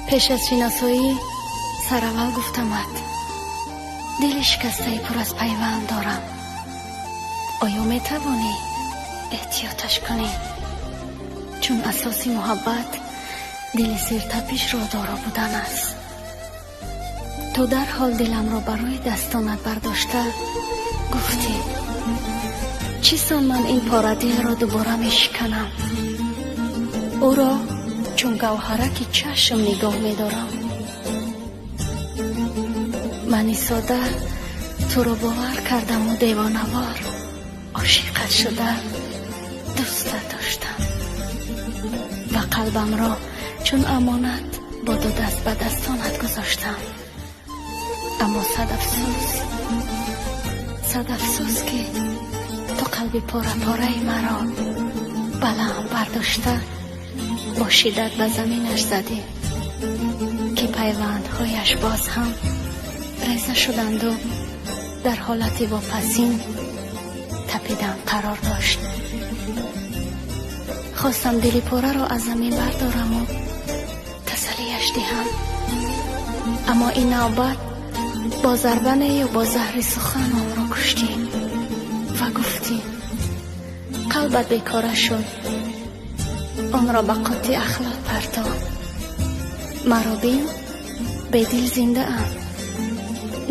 Пеш аз шиносоӣ сараввал гуфтамат, дили шикастаи пур аз пайванд дорам. Оё метавонӣ эҳтиёташ кунӣ? Чун асоси муҳаббат дили сертапишро доро будан аст. Ту дарҳол диламро ба рӯи дастонат бардошта гуфтӣ: чӣ сон ман ин пора дилро дубора мешиканам? Ӯро чун гавҳараки чашм нигоҳ медорам. Мани сода туро бовар кардаму девонавор ошиқат шуда дӯстат доштам ва қалбамро чун амонат бо ду даст ба дастонат гузоштам. Аммо сад афсӯс, сад афсӯс, ки ту қалби пора-пораи маро баланд бардошта бо шиддат ба заминаш задӣ, ки пайвандҳояш боз ҳам реза шуданду дар ҳолати вопасин тапидан қарор дошт. Хостам дили пораро аз замин бардораму тасаллияш диҳам, аммо ин навбат бо зарба нею бо заҳри сухан онро куштӣ ва гуфтӣ: қалбат бекора шуд, онро ба қуттии ахлот парто. Маро бин, бедил зиндаам,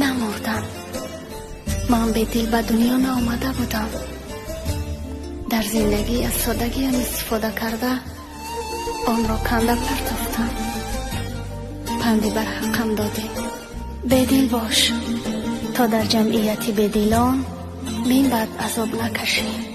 намурдам. Ман бедил ба дунё наомада будам. Дар зиндагӣ аз содагиам истифода карда, онро канда партофтам. Панди барҳақам додӣ: бедил бош, то дар ҷамъияти бедилон мин баъд азоб накашӣ.